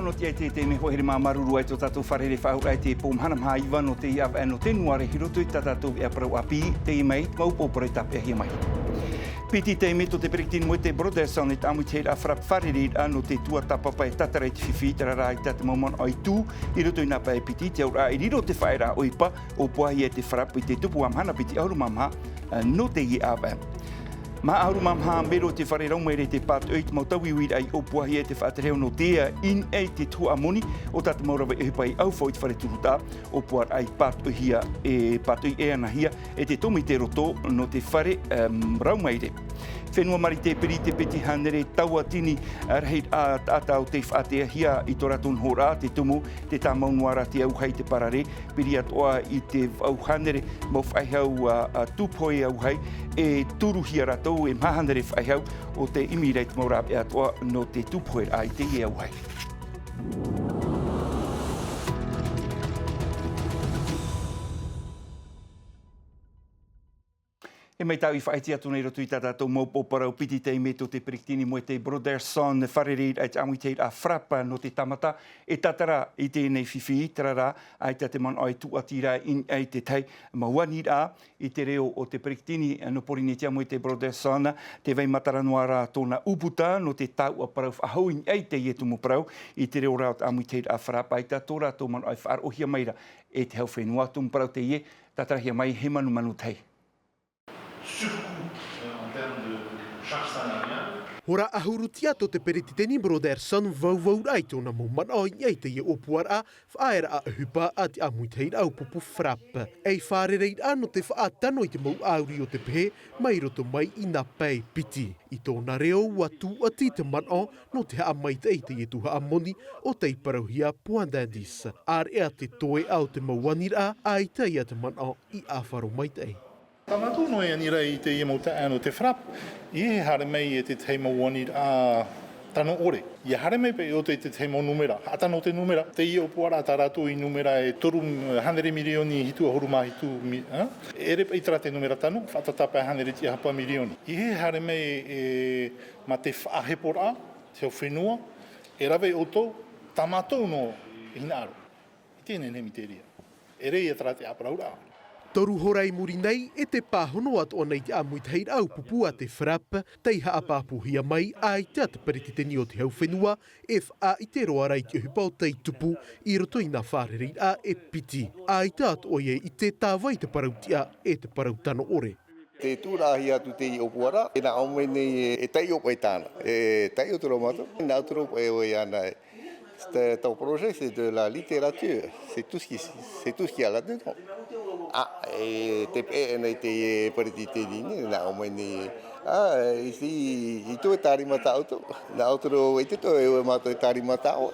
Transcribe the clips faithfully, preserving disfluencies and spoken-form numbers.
Nō te ʻai te taime hoʻi, haere māuruuru ai tō tātou fārerei faʻahou raʻa i te pō mahana maha iva nō teie ʻāvaʻe nō te nuare i roto i tā tātou ʻēʻa parau ʻāpī, teie mai te mau pōpō e tāpeʻahia mai. Piti taime tō te peretiteni Moete Brotherson e tāʻamu i te heiraʻa Frapp fārereiraʻa nō te tuatāpapa e tātara i te fifi, terā rā ʻaita te mau manaʻo i tū i roto i nā pae piti, te auraʻa i riro te faʻaearaʻa ʻohipa, ʻōpuahia e te Frapp i te tupu ā mahana piti ʻahuru mā maha, ā, nō teie ʻāvaʻe. Maha ʻahuru mā maha mero te fare rau maere i te pātoʻi i te mau tauiuiraʻa i ʻōpuahia e te faʻaterehau nō te ea i niʻa i te tuhaʻa moni o tā te mau rave ʻohipa i ʻaufau i te fare turutaʻa, ʻōpuaraʻa i pātoʻihia e pātoʻi e anahia e te tōmite roto nō te fare, em, rau maere. Fenua Marite piri i te piti hānere tauatini, ā, rahiraʻa taʻata o tei faʻateahia i tō rātou nohoraʻa, te tumu, te tāmau noa rā te auahi, te parare, piri atoʻa i te vaʻu hānere mau faʻehau, ā, ā, tūpohe auahi, e toruhia rātou e maha hānere faʻehau o tei ʻimi ra i te mau rāveʻa atoʻa nō te tūpoheraʻa i teie auahi. E mai tāʻu i faʻaʻite atu nei i roto i tā tātou mau pōpō parau, piti taime tō te peretiteni Moete Brotherson fārereiraʻa i te ʻāmuiraʻa Frapp nō te tāmata e tātara i teie nei fifi, terā rā ʻaita te manaʻo e tūʻati ra i niʻa i te tahi mau aniraʻa. I te reo o te peretiteni nō Pōrīnetia Moete Brotherson, tē vai matara noa ra tōna ʻūputa nō te tāuʻa parau faʻahou i niʻa i teie tumu parau, i te reo rā o te ʻāmuiraʻa Frapp, ʻaita tō rātou manaʻo e faʻaroʻohia mai ra e te hau fenua, tumu parau teie tātarahia mai e Manumanu Tahi. Surcoût, euh, en termes de charge salariale. Hora ʻahuru tiʻa tō te peretiteni Brotherson vauvauraʻa i tōna mau manaʻo i niʻa i teie ʻōpuaraʻa faʻaearaʻa ʻohipa a te ʻāmuiraʻa pupu Frapp. E fārereiraʻa nō te faʻatano i te mau ʻāuri o te pehe mai roto mai i nā pae piti. I tōna reo, ʻua tūʻati te manaʻo nō te haʻamaitaʻi i teie tuhaʻa moni o tei parauhia point d'indice. ʻĀreʻa te toeʻa o te mau aniraʻa, ʻaita ia te manaʻo i ʻāfaro maitaʻi. Tā mātou noa e ani ra i teie mau taeaʻe nō te Frapp, ʻeiaha e haere mai e te tahi mau aniraʻa tano ʻore. ʻIa haere mai paʻi ʻoutou i te tahi mau nūmera, haʻatano te nūmera. Teie ʻōpuaraʻa tā rātou i nūmera e toru, hānere mirioni hitu ʻahuru mā hitu mi-, ā? E ʻere paʻi terā te nūmera tano, faʻatātā pae hānere tiʻahapa mirioni. ʻEiaha e haere mai e, mā te faʻaheporaʻa, te hau fenua, e rave ʻoutou, tā mātou noa e hinaʻaro. I teie nei miteria. E rave ia terā te ʻāparauraʻa. Toru hora i muri nei, e te pāhono atoʻa nei te ʻāmuitahiraʻa pupu a te Frapp, tei haʻapāpūhia mai, ʻaita te peretiteni o te hau fenua, e faʻaʻite roa ra i te ʻohipa o tei tupu i roto i nā fārereiraʻa e piti. ʻAita atoʻa ia i ʻite tā vai te parau tiʻa e te parau tano ʻore. Tē tūraʻahia atu teie ʻōpuaraʻa, e nā ʻō mai nei e, e taiʻo paʻi tāna, e taiʻo atu ra mātou, nā ʻō atu ra paʻi e ʻoe ana, c'est, ton projet, c'est de la littérature, c'est tout ce qui, c'est tout ce qu'il y a là-dedans. ʻĀ, e te peʻe nei teie peretiteni nei, nā ʻō mai nei, ʻā, i, i, i tō e tārimata ʻoutou, nā ʻō atu ra ʻoe i te tō e ʻoe mātou e tārimata ʻoe.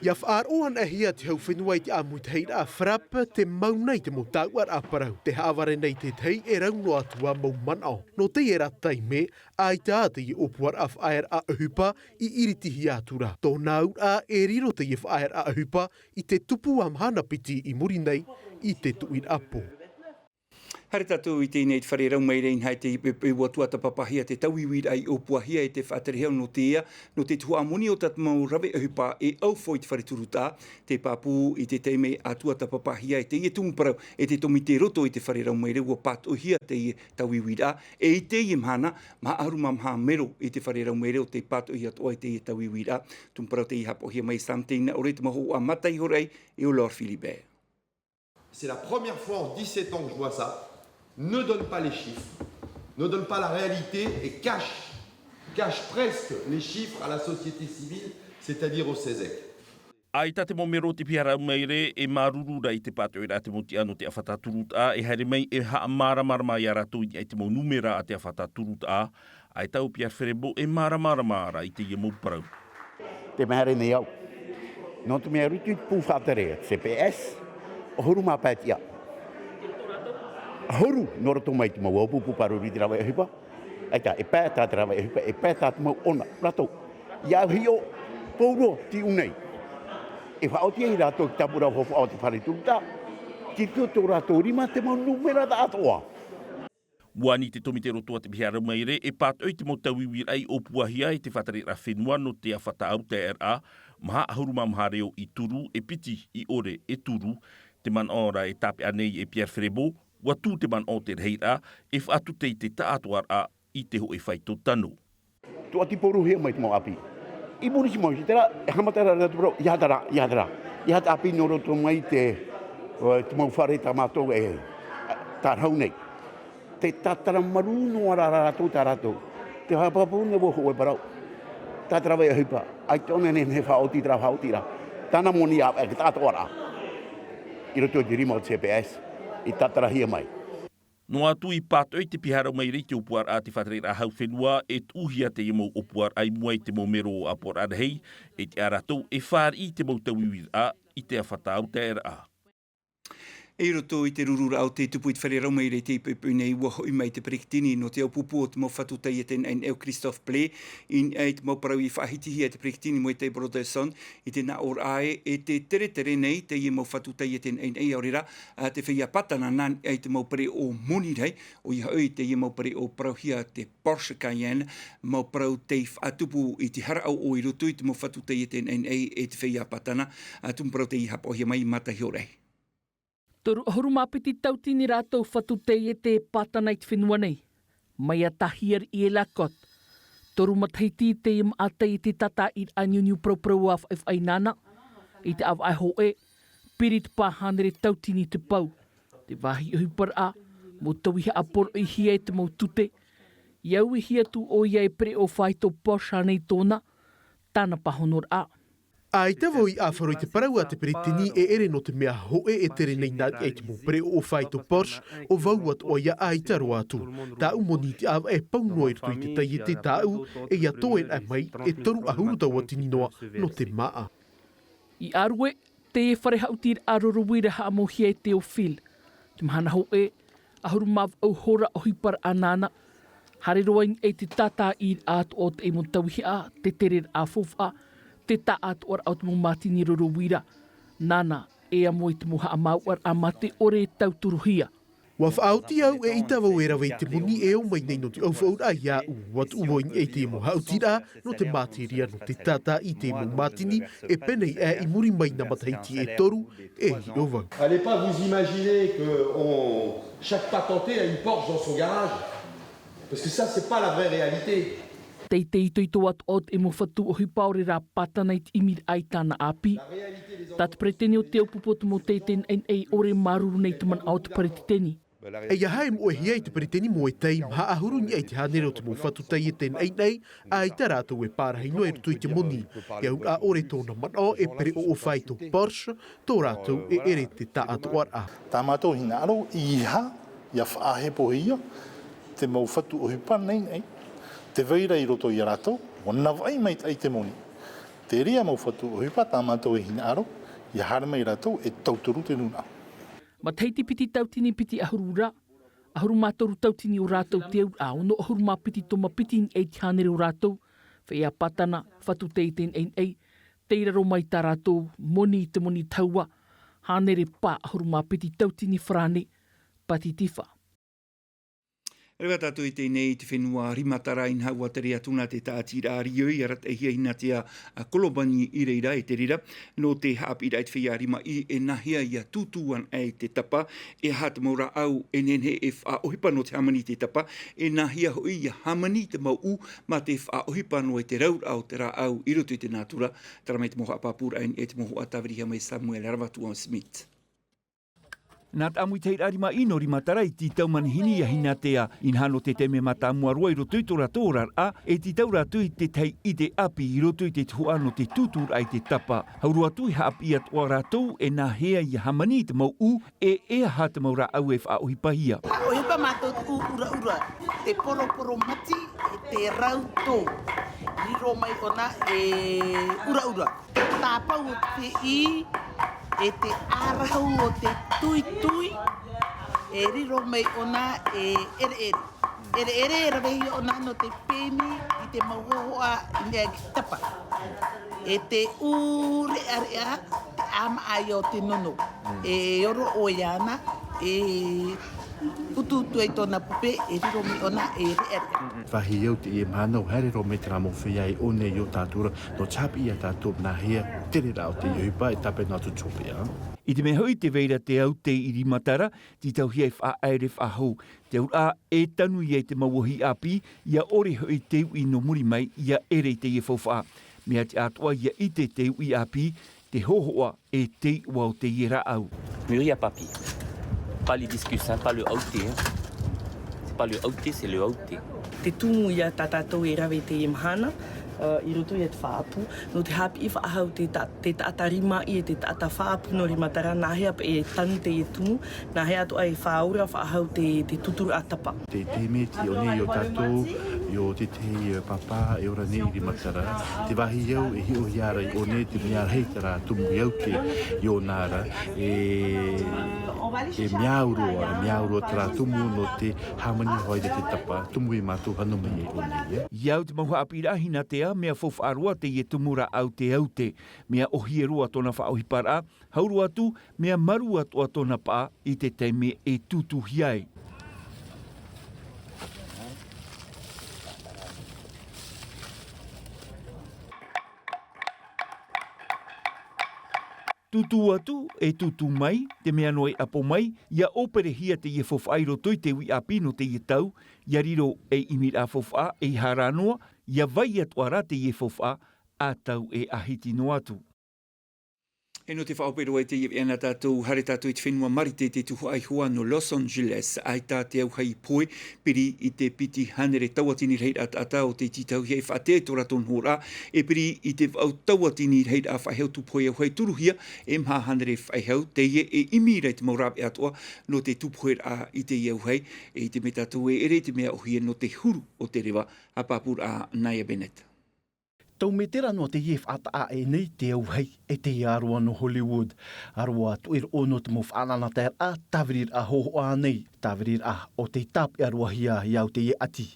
ʻIa faʻaroʻo anaʻe hia te hau fenua i te ʻāmuitahiraʻa Frapp, te mau nei te mau tāuʻaraʻa parau, tē haʻavare nei te tahi e rau noa atu ā mau manaʻo. Nō teie rā taime, ʻaita ā teie ʻōpuaraʻa faʻaearaʻa ʻohipa i iritihia atu ra. Tōna auraʻa e riro teie faʻaearaʻa ʻohipa i te tupu ā mahana piti i muri nei i te tuʻiraʻa pō. Haere tātou i teie nei i te fare rau maere, inaha i te peu atu ā tāpapahia te tauiuiraʻa i ʻōpuahia e te faʻaterehau nō te ea, nō te tuhaʻa moni o tā te mau rave ʻohipa e ʻaufau i te fare turutaʻa, tē pāpū i te taime atu ā tāpapahia e teie tumu parau e te tōmite roto i te fare rau maere, ʻua pātoʻihia teie tauiuiraʻa, e i teie mahana, maha ʻahuru mā maha mero i te fare rau maere ʻo tei pātoʻihia atoʻa i teie tauiuiraʻa, tumu parau tei haʻapaʻohia mai e Sam Teinaʻore, te mau hōhoʻa mataʻi hoʻi, e ʻo Laure Philibert. C'est la première fois en dix-sept ans que je vois ça. Ne donne pas les chiffres, ne donne pas la réalité et cache, cache presque les chiffres à la société civile, c'est-à-dire au CESEC. ʻAita te mau mero o te piha rau maere e māuruuru ra i te pātoʻiraʻa te mau tiʻa nō te ʻāfata turutaʻa, e haere mai e haʻamāramarama ia rātou i niʻa i te mau nūmera a te ʻāfata turutaʻa. ʻAita ʻo Pierre Ferebo e māramarama ra i teie mau parau. Tē haere nei au. Nō te mea roto i te pū faʻatere, te CPS, ʻahuru mā pae tiʻa. ʻAhuru, nō roto mai te mau ʻāpupu pāruru i te rave ʻohipa. ʻAita, e pae tā te rave ʻohipa, e pae tā te mau ʻona, rātou. ʻIa au hiʻo, pauroa, tiʻu nei. E faʻaoti ai rātou i te tāpura hoʻofaʻa o te fare turutaʻa. Tito tō rātou rima te mau nūmera taʻatoʻa. ʻUa ani te tōmite roto a te piha rau maere e pātoʻi te mau tauiuiraʻa i ʻōpuahia e te faʻatereraʻa fenua nō te ʻāfata autaeaʻeraʻa, Maha ʻahuru mā maha reo i turu e piti i ʻore e turu. Te manaʻo ra e tāpeʻa nei e Pierre Frébault, ua tū te manaʻo o te rahiraʻa e faʻatute i te taʻatoʻaraʻa i te hoʻe faito tano. Tuati poruhia mai te mau ʻāpī. I muri i te mau i te rā, e haʻamata ra rātou parau, ia tara, ia tara. Ia te ʻāpī nō roto mai te, te mau fare tā mātou e, tā rau nei. Te tātara marū noa rā rātou tā rātou. Te haʻapāpū nei ua hoʻo e parau. Tātara vai ʻohipa. ʻAita ʻōna nei e faʻaoti rā, faʻaoti rā. Tāna moni ʻāvaʻe e taʻatoʻaraʻa. I roto i te rima o te C P S. I tātarahia mai. Noa atu i pātoʻi te piha rau mai ra i te ʻōpuaraʻa a te faʻatereraʻa hau fenua e tuʻuhia teie mau ʻōpuaraʻa i mua i te mau mero o ʻāpoʻoraʻa rahi, e tiʻa rātou e fāriʻi i te mau tauiuiraʻa i te ʻāfata o te taeraʻa. I roto i te rururaʻa o te tupu i te fare rau mai ra i te ipoipo nei, ua hoʻi mai te peretiteni nō te ʻāpupu o te mau fatu taiete naʻinaʻi o Christophe Plé, i niʻa i te mau parau i faʻahitihia e te peretiteni Moetai Brotherson, i te nā ʻō ra ē, e te teretere nei teie mau fatu taiete naʻinaʻi, ʻaore rā, ā, te feiā Pātana nā niʻa i te mau pereʻoʻo moni rahi, ʻoia hoʻi teie mau pereʻoʻo parauhia te Porsche Cayenne, mau parau tei faʻatupu i te hara ʻauʻau i roto i te mau fatu taiete naʻinaʻi e te feiā Pātana, ā, tumu parau tei haʻapaʻohia mai i Matahiora. Toru ʻahuru mā piti tauatini rātou fatu taiete Pātana i te fenua nei. Mai iā Tahiari i Lacotte. Toru matahiti teie maʻa taiete tātaʻiraʻa niuniu parauparau a faʻaʻefaʻa nāna. I te ʻāvaʻe hōʻē, piri te pā hānere tauatini te pau. Te vāhi ʻohiparaʻa, mau tauihaʻa poroʻihia e te mau tute. I auihia atu ʻoia e pereʻoʻo faito Porsche nei tōna, tāna pāhonoraʻa. ʻAita vau i ʻāfaro i te parau a te peretiteni e ʻere nō te mea hōʻē e tere nei nā niʻa i te mau pereʻoʻo faito Porsche, ʻo vau atoʻa ia ʻaita roa atu. Tāʻu moni i te ʻāvaʻe e pau noa i roto i te taiete tāʻu, e ia toe naʻe mai e toru ʻahuru tauatini noa nō te māʻa. I ʻĀrue, teie fare haʻutiraʻa roro uira haʻamauhia e Théophile. Te mahana hōʻē, ʻahuru mā vaʻu hora ʻohiparaʻa nāna. Haere roa i niʻa i te tātaʻiraʻa atoʻa o te mau tauihaʻa, te tereraʻa faufaʻa, te taʻatoʻaraʻa o te mau mātini roro uira. Nāna, e amo i te mau haʻamāuʻaraʻa mā te ʻore e tauturuhia. Ua faʻaoti au, eʻita vau e rave i te moni e ō mai nei nō te ʻaufaʻuraʻa iāʻu. Ua tuʻu vau i niʻa i te mau haʻutiraʻa nō te materia, nō te tātaʻi i te mau mātini, e pēnei aʻe i muri mai nā matahiti e toru, e hiʻo vau. Allez pas vous imaginer que on, chaque patenté a une Porsche dans son garage, parce que ça, c'est pas la vraie réalité. Teitei itoito atoʻa o te mau fatu ʻohipa ʻaore rā Pātana i te ʻimiraʻa i tāna ʻāpī. Tā te peretiteni o te ʻāpupu o te mau taiete naʻinaʻi ʻore māuruuru nei te manaʻo o te peretiteni. E ia haʻamoʻehia e te peretiteni Moetai, maha ʻahuru i niʻa i te hānere o te mau fatu taiete naʻinaʻi, ʻaita rātou e pārahi noa i roto i te moni. E auraʻa ʻore tōna manaʻo e pereʻoʻo faito Porsche, tō rātou e ʻere te taʻatoʻaraʻa. Tā mātou hinaʻaro, ʻeiaha ia faʻahepohia te mau fatu ʻohipa naʻinaʻi, tē vai ra i roto ia rātou, ʻua navaʻi maitaʻi te moni. Terā mau fatu ʻohipa tā mātou e hinaʻaro, ia haere mai rātou e tauturu te nūnaʻa. Matahiti piti tauatini piti ʻahuru ra, ʻahuru mā toru tauatini o rātou te auraʻa, ono ʻahuru mā piti toma piti i niʻa i te hānere o rātou, feiā Pātana, fatu taiete naʻinaʻi, tei raro mai tā rātou moni i te moni tahua, hānere pā ʻahuru mā piti tauatini farāne, pātitifa. Reva tātou i teie nei i te fenua Rimatara, inaha ua tere atu nā te tāʻatiraʻa rioi, arataʻihia hinatea a Kolobani i reira, e te reira, nō te haʻapiʻiraʻa i te feiā rimaʻī, e nāhea ia tūtū ana i te tapa, e aha te mau rāʻau e nehenehe e faʻaʻohipa nō te hāmani i te tapa, e nāhea hoʻi ia hāmani te mau ʻū mā te faʻaʻohipa noa i te rauraʻa o te rāʻau i roto i te nātura. Tara mai te mau haʻapāpūraʻa i niʻa i te mau huaʻa tāvirihia mai Samuel Ravatuʻa Smith. Nā te ʻāmui te haʻiraʻa rimaʻī nō Rimatara i tītau manihini ia hinatea, inaha nō te taime mātāmua roa i roto i tō rātou oraraʻa, e tītau rātou i te tahi ʻite ʻāpī i roto i te tuhaʻa nō te tūtūraʻa i te tapa. Hau roa atu e haʻapiʻi atoʻa rātou e nāhea ia hāmani i te mau ʻū, e e aha te mau rāʻau e faʻaʻohipahia. ʻOhipa mātou te ʻū ʻuraʻura, te poroporo mati, e te rau tō. Riro mai ʻōna e ʻuraʻura. Tāpau o te ʻī, e te ʻārahu o te tuitui, e riro mai ʻōna e ʻereʻere. ʻEreʻere e ravehia ʻōna nō te pēni i te mau hōhoʻa i niʻa i te tapa. E te ʻūreʻareʻa, te ʻāmaʻa ia o te nono. E oro ʻoe iāna, e Utuutu ai tōna pupe, e riro mai ʻōna, e reʻareʻa. Vāhi au teie mahana ʻua haere roa mai terā mau feiā e ʻō nei i ō tātou ra, nō te haʻapiʻi ia tātou nāhea te tereraʻa o teie ʻohipa e tāpeʻa noa atu i te hopeʻa. I te mea hoʻi tē vai ra te aute i Rimatara, tītauhia e faʻaʻere faʻahou. Te auraʻa e tanu ia i te mau ʻohipa ʻāpī, ʻia ʻore hoʻi te uʻi nō muri mai, ʻia ʻere i teie faufaʻa. Mea tiʻa atoʻa ʻia ʻite te uʻi ʻāpī, te hōhoʻa e te iʻoa o teie rāʻau. Mûri à papier. Pas l'hibiscus, hein, pas le aute, hein. C'est pas le aute, c'est le aute. Te tumu ia tā tātou e rave i teie mahana, ā, i roto ia i te faʻaʻapu, nō te haʻapiʻi faʻahou te ta-, te taʻata rimaʻi e te taʻata faʻaʻapu nō Rimatara, nāhea paʻi e tanu teie tumu, nāhea atoʻa e faʻaora faʻahou te, te tuturaʻa tapa. Te, te mea tei ʻō nei i ō tātou, i ō te tahi, ā, pāpā e ora nei i Rimatara, te vāhi au e hiʻohia ra i ʻō nei te mea rahi terā tumu i aute i ʻōna ra, e, e mea au roa, e mea au roa terā tumu nō te hāmani hoʻi te tapa, tumu i mātou hano mai i ʻō nei, ē. ʻIa au te mau haʻapiʻiraʻa hinatea, mea faufaʻa roa teie tumu rāʻau te aute, mea ʻōhie roa tōna faʻaʻohiparaʻa, hau roa atu, mea marū atoʻa tōna paʻa i te taime e tūtūhia ai. Tūtū atu, e tūtū mai, te mea noa e ʻapo mai, ʻia ʻōperehia teie faufaʻa i roto i te uʻi ʻāpī nō teie tau, ʻia riro ei ʻimiraʻa faufaʻa, eiaha rā noa, ʻia vai atoʻa rā teie faufaʻa, ʻa tau e ʻāhiti noa atu. E nō te faʻaʻope roa i teie veʻa nā tātou, haere tātou i te fenua Marite, te tuhaʻa iho ā nō Los Angeles, ʻaita te auahi pohe, piri i te piti hānere tauatini rahiraʻa taʻata o tei tītauhia e faʻatea i tō rātou nohoraʻa, e piri i te vaʻu tauatini rahiraʻa faʻehau tūpohe auahi turuhia, e maha hānere faʻehau, teie e ʻimi ra i te mau rāveʻa atoʻa, nō te tūpoheraʻa i teie auahi, e i te mea tātou e ʻere i te mea ʻōhie nō te huru o te reva, ā pāpūraʻa Naya Bennett. Tau mētera noa teie e faʻataʻa aʻe nei te auahi, e te ʻāroa nō Hollywood. ʻĀroa tuʻeroʻo nō te mau faʻanahoraʻa, tāviriraʻa hōhoʻa nei, tāviriraʻa o tei tāpeʻa roa hia i au teie ʻati.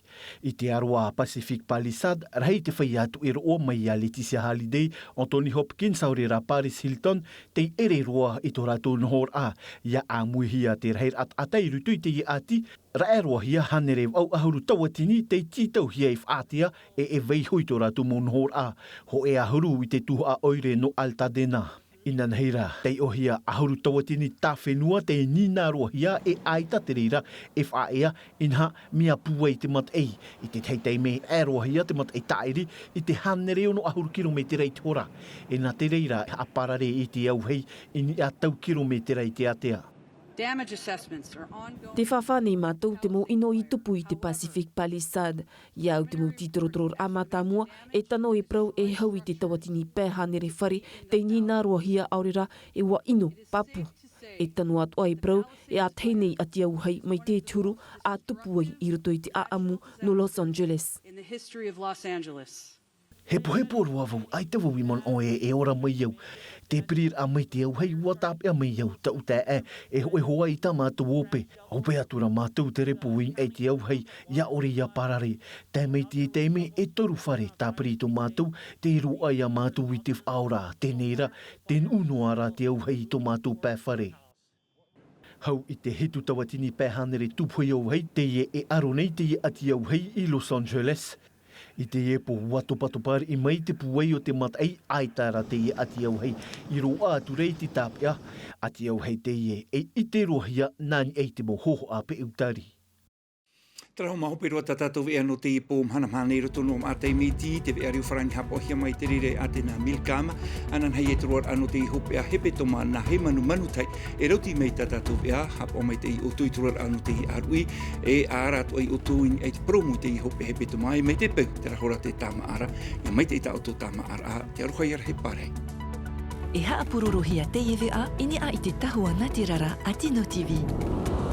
I te ʻāroa Pacific Palisades, rahi te feiā tuʻeroʻo mai iā Laetitia Hallyday, Anthony Hopkins, ʻaore rā Paris Hilton, tei ʻere roa i tō rātou nohoraʻa, ʻia ʻāmuihia te rahiraʻa taʻata i roto i teie ʻati, rave roa hia hānere vaʻu ʻahuru tauatini tei tītauhia e faʻatea e e vai iho i tō rātou mau nohoraʻa, hōʻē ʻahuru i te tuhaʻa ʻoire nō Altadena. Inanahi rā, tei ʻōhia ʻahuru tauatini tā fenua tei nīnā roa hia e ʻaita te reira e faʻaea, inaha, mea pūai te mataʻi. I te tahi taime, rave roa hia te mataʻi tāʻiri i te hānere ono ʻahuru kirometera i te hora. E nā te reira, e haʻaparare i te auahi i niʻa tau kirometera i te ātea. Damage assessments are ongoing. Te fāfā nei mātou te mau ʻino i tupu i te Pacific Palisades. ʻIa au te mau tītorotororaʻa mātāmua, e tano e parau e hau i te tauatini pae hānere fare, tei nīnā roa hia ʻaore rā, e ʻua ʻino, pāpū. E tano atoʻa e parau, e ʻātahi nei ʻati auahi mai te huru, ʻa tupu ai i roto i te ʻāʻamu nō Los Angeles. In the history of Los Angeles. Hepohepo roa vau, ʻaita vau i manaʻo ē e ora mai au. Te piriraʻa mai te auahi, ʻua tāpeʻa mai au, taʻu taeaʻe, e hōʻē hoʻi tā mātou ʻope. ʻOpe atu ra mātou te repo i niʻa i te auahi, ʻia ʻore ʻia parare. Tae mai teie taime, e toru fare tāpiri tō mātou, tei roaʻa ia mātou i te faʻaora, teie rā, tē nuʻu noa ra te auahi i tō mātou pae fare. Hau i te hitu tauatini pae hānere tūpohe auahi, teie e aro nei teie ʻati auahi i Los Angeles. I teie pō, ʻua topatopa riʻi mai te pūai o te mataʻi, ʻaita rā teie ʻati auahi i roaʻa atu ra i te tāpeʻa. ʻAti auahi teie e ʻite roa hia nā niʻa i te mau hōhoʻa peʻutari. Terā hoʻi mā hope roa tā tātou veʻa nō teie pō mahanamahana i roto noa mā taime iti, te veʻa reo farāni haʻapaʻohia mai te reira e Atena Milcam, ananahi e te roaraʻa nō teie hopeʻa hepetoma nā Hemanu Manutai, e rauti mai tā tātou veʻa, haʻapaʻo mai teie ʻoutou i te roaraʻa nō teie ʻāruʻi, e ʻaʻara atoʻa ʻoutou i niʻa i te purōmu i teie hopeʻa hepetoma, e mai te peu, terā hoʻi rā te tāmāʻaraʻa, ʻia maitaʻi tā ʻoutou tāmāʻaraʻa, te aroha ia rahi pārahi. E haʻapurorohia teie veʻa i niʻa i te tahua nā te rara a Tino T V.